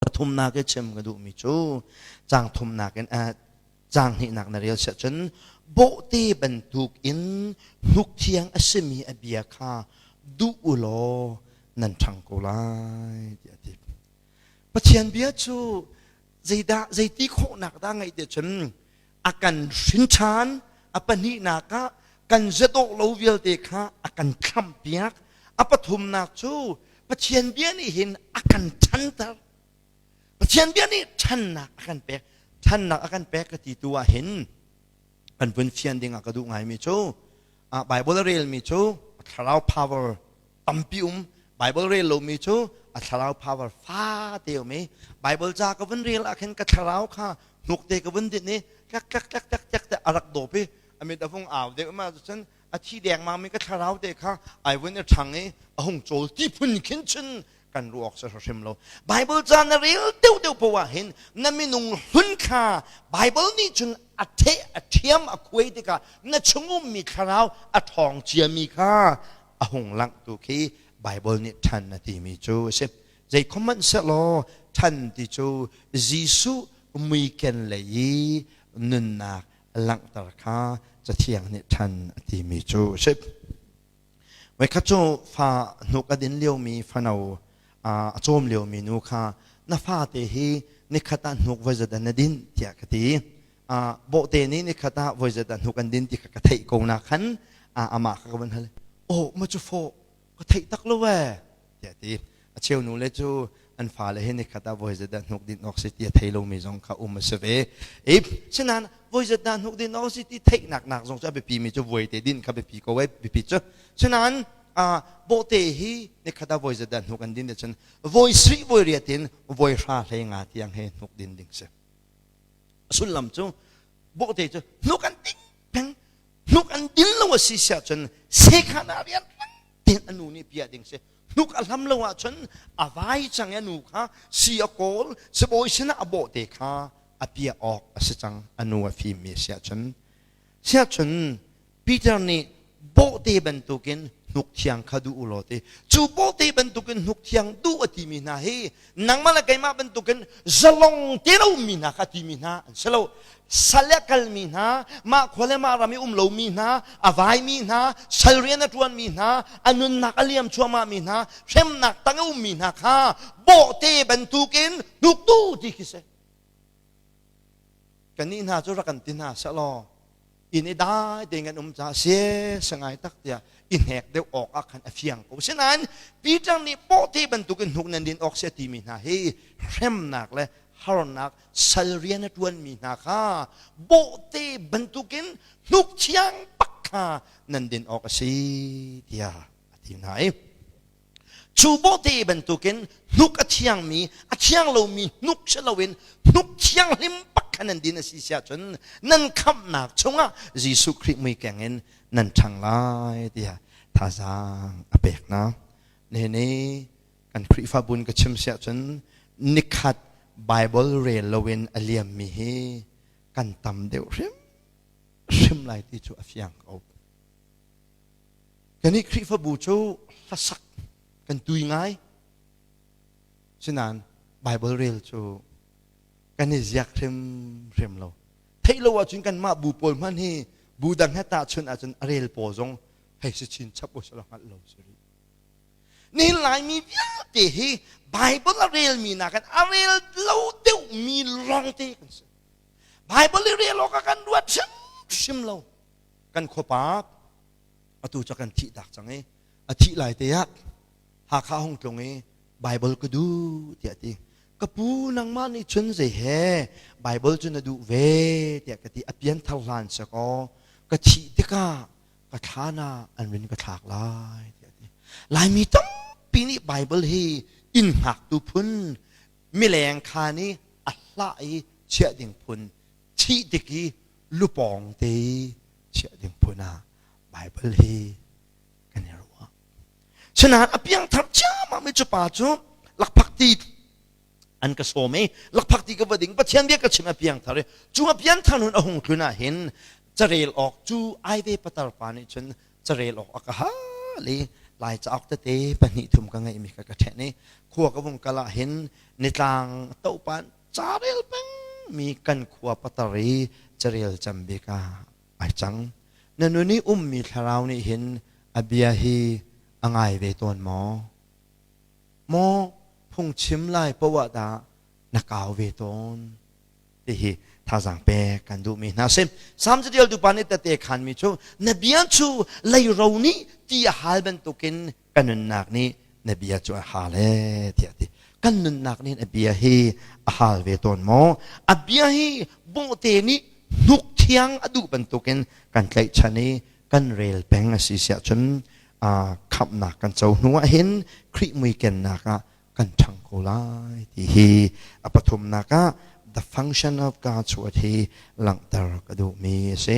Pathumnak i chim ka duhmi cu caang thumnak in caang hnihnak na rel siah cun bawhte bantuk in hnuk thiang a simi a bia kha duh u law nan ṭhang ko lai tiah a ti. Pathian bia cu zeidah zeiti khawhnak dah ngeih ti cun a kan hrin ṭhan a pahnihnak ah kan zedawh lo vialte kha a kan thlampiak a pathumnak cu Pathian bia nih hin a kan ṭhanter Pathian bia nih ṭhannak a kan pek ṭhannak a kan pek ka ti tu ah hin kan vun fian ding ah ka duh ngaimi cu Bible a relmi cu thlarau power tampi um Bible rel lomi cu a thlarau power fate um i Bible ca ka vun rel ah khin ka thlarau kha hnuk te ka vun din i tlak tlak tlak tlak tlak te a rak dawp i a mit a vung au deuh ma cun a thi dengmang mi ka thlarau te kha ai vun i ṭhang i a hung cawl ti phun khin cun kan ruak sa hrim lo Bible ca na rel deuh deuh poah hin na minung hlun kha Bible nih cun a the a thiam a khuai tikah na chungum mi thlarau a ṭhawng ciami kha a hung langh tu khi Bible nih ṭhan a timi cu a si. Zei khom sehlaw ṭhan ti cu Jesuh muiken lei i nunnak langhter kha Cathiang nih ṭhan a timi cu a si. Voikhat cu fa hnuk a din liomi fano a cawm liomi nu kha na fate hi nikhat ah hnuk voi zat na din tiah ka ti. Bawhte nih nikhat ah voi zat ah hnuk an din ti kha ka theih ko na khan amah kha ka van hal oh ma cu fawh ka theih tak lo ee tiah ti a cheu nu le cu an fale hi nikhat ah voi zat dah hnuk din awk si ti a thei lomi zong kha um a si ve i sinain voi zat dah hnuk din awk si ti theihnak nak zong cu a biapi mi cu voi te din kha biapi ko ei biapi cu sinain bawhte hi nikhat ah voi zat dah hnuk an din cun voi sri voi riat in voi hra hlei nga tiang he hnuk din ding si sullam cu bawhte cu hnuk an ding peng hnuk an din lo a si siah cun sekhan ah rian tin a nu nih piah ding si hnuk a hlam lo ahcun a vai cang i a nu kha si a kawl sibawi sinah a bawhte kha a piah awk a si cang a nu a fimmi a si ahcun siahcun Peter nih bawhte bantukin hnuk thiang kha duh u law ti cu bawhte bantukin hnuk thiang duh a timi hna hi nangmah le keimah bantukin zalong te lo ummi hna kha timi hna an si lo sal a kalmi hna mah khua le mah ram i um lomi hna a vaimi hna sal rian a ṭuanmi hna a nunnak a liam chuahmah mi hna hremnak tang a ummi hna kha bawhte bantukin hnuk duh ti khi si kannih hna cu rak kan ti hna sehlaw inn i dai tein kan um caah sie sangai tak tiah i hnek deuh awk ah khan a fiang ko sinain Peter nih pawhte bantukin hnuk nan din awk si a timi hna hi hremnak le harnak sal rian a ṭuanmi hna kha bawhte bantukin hnuk thiang bak kha nan din awk a si tiah a ti hna i Cu bawhte bantukin hnuk a thiangmi, a thiang lomi hnuk si loin hnuk thianghlim bak kha nan din a si siah cun nan khamhnak chungah Jesuh Khrih mui keng in nan ṭhang lai tiah thazaang a pek hna. Nihin i kan Khrihfabu in ka chim siah cun nikhat Bible rel loin a liammi hi kan tam deuh hrimhrim lai ti cu a fiang ko. Kannih Khrihfabu cu hlasak kan tui ngai. Sinain Bible rel cu kan i ziak hrimhrim lo. Theih lo ahcun kanmah bu pawl hmanh hi bu dang he tahchunh ahcun a rel pawl zong hei si chin chap u sila hngalh lo si rih. Nihin Laimi vialte hi Bible a relmi nakin a rel lo deuhmi lawngte kan si. Bible i rel awk ah kan ruat hrimhrim lo. Kan khuapa atu cu kan thih tak cang i a thih lai te ah Hakha hung tlung i Bible ka duh tiah ti ka pu nangmah nih cun zei he Bible cu na duh ve tiah ka ti a pianthar hlan si kaw ka thih tikah ka thlan ah an rin ka thlak lai tiah ti Laimi tampi nih Bible hi inn hngaktu phun mileng khaan i a hlah i chiah ding phun thih tik i lupawng te chiah ding phun ah Bible hi kan i ruah. Sinain a piangthar ciammam i cu pa cu lakphakti an ka sawm i lakphakti ka va ding Pathian bia ka chim a piangthar i cu a piangthar nun a hung tlun ah hin carel awk cu ai ve patar pa nih cun carel awk a ka hal i Lai cauk tete pahnih thum ka ngeihmi kha ka ṭhen i khua ka vung kal ah hin nitlang topan carel pengmi kan khua patar i carel cem bik ah ai cang. Na nun i ummi thlarau nih hin a bia hi a ngai ve tawn maw? Maw phungchim lai poah dah na kau ve tawn? Tihi thazaang pek kan duhmi hna si. Salm catialtu pa nih tete khanmi cu na bia cu leiro nih ti a hal bantukin ka nunnak nih na bia cu a hal ee tiah a ti. Kan nunnak nih a bia hi a hal ve tawn maw? A bia hi bawhte nih hnuk thiang a duh bantukin kan tlaihchan i kan rel peng a si siah cun khamhnak kan co hnu ah hin Khrih mui kennak ah kan ṭhang ko lai ti hi a pathumnak ah the function of God's word hi langhter ka duhmi a si.